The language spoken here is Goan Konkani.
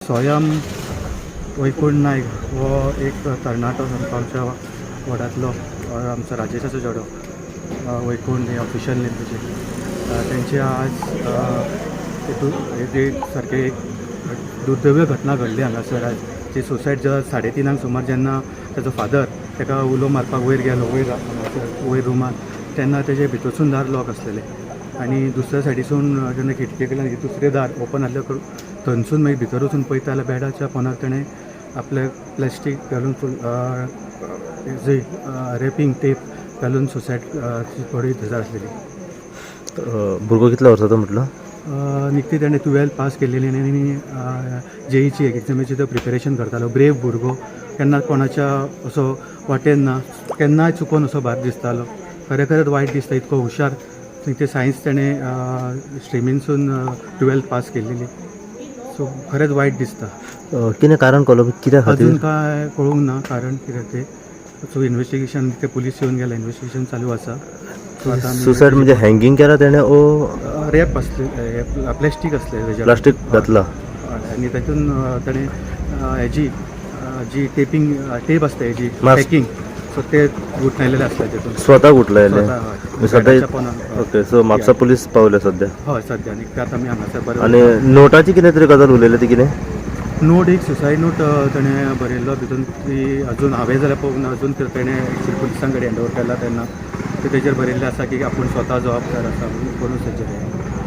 स्वयं वैकुंठ नायक हो एक तरणाटो सामको आमच्या वॉर्डांतलो, आमचो राजेशाचो चेडो, वैकुंठ हे ऑफिशियल नेम तेजें. तेंचे आज एक सारकें एक दुर्दैवी घटना घडली हांगासर आज, जी सुसायड जेन्ना 3:30 सुमार जेन्ना ताजो फादर ताका उलो मारपाक वयर गेलो, वयर हांगासर वयर रुमान, तेन्ना तेजे भितरसून दार लॉक आसलेलें आनी दुसऱ्या सायडीसून जेन्ना खिडके कडल्यान दुसरें दार ओपन आसलें, थंयसून मागीर भितर वचून पळयता जाल्यार बेडाच्या पोंदाक तेणें आपलें प्लास्टीक घालून, फूल जी रॅपिंग टेप घालून सुसायड बॉडी थंयसर आसलेली. भुरगो कितल्या वर्साचो म्हटलो? निकती तेणें 12th पास केलेली आनी जेईची एग्जामीची तो प्रिपेरेशन करतालो. ब्रेव भुरगो, केन्ना कोणाच्या असो वाटेन ना, केन्नाय चुकोन असो भायर दिसतालो. खरें खरेंच वायट दिसता, इतको हुशार. ते सायन्स तेणें स्ट्रिमीनसून 12th पास केलेली. सो खरेंच वायट दिसता. कितें कारण कळ्ळो कित्या खातीर? अजून काय कळूंक ना कारण कितें तें. सो इन्वेस्टिगेशन, ते पुलीस येवन गेले, इन्वेस्टिगेशन चालू आसा. सो आतां आमी सुसायड म्हणजे हँगींग केला तेणें ओ रॅप आसले, प्लॅस्टीक आसलें तेज्या. प्लास्टीक घातला? हय, आनी तातूंत ताणें हेजी जी टेपींग टेप आसता हेजी मास्क. पॅकिंग, सो ते गुठणायलेले आसले तेतून. स्वता गुठलायले? स्वता, हय. सध्या बेडाच्या पोंदाक, हय. ओके, सो म्हापसा पुलीस पावले सध्या? हय, सध्या आनी आतां आमी हांगासर बरें. आनी नोटाची कितें तरी गजाल उलयली, ती कितें? नोट, एक सुसायड नोट ताणें बरयल्लो भितून. ती अजून हांवें जाल्यार पळोवंक ना अजून. तेणें एक्चुअली पुलिसां कडेन हँड ओवर केला तेन्ना ते तेजेर बरयल्लें आसा की आपूण स्वता जबाबदार आसा म्हणून करून तेजेर.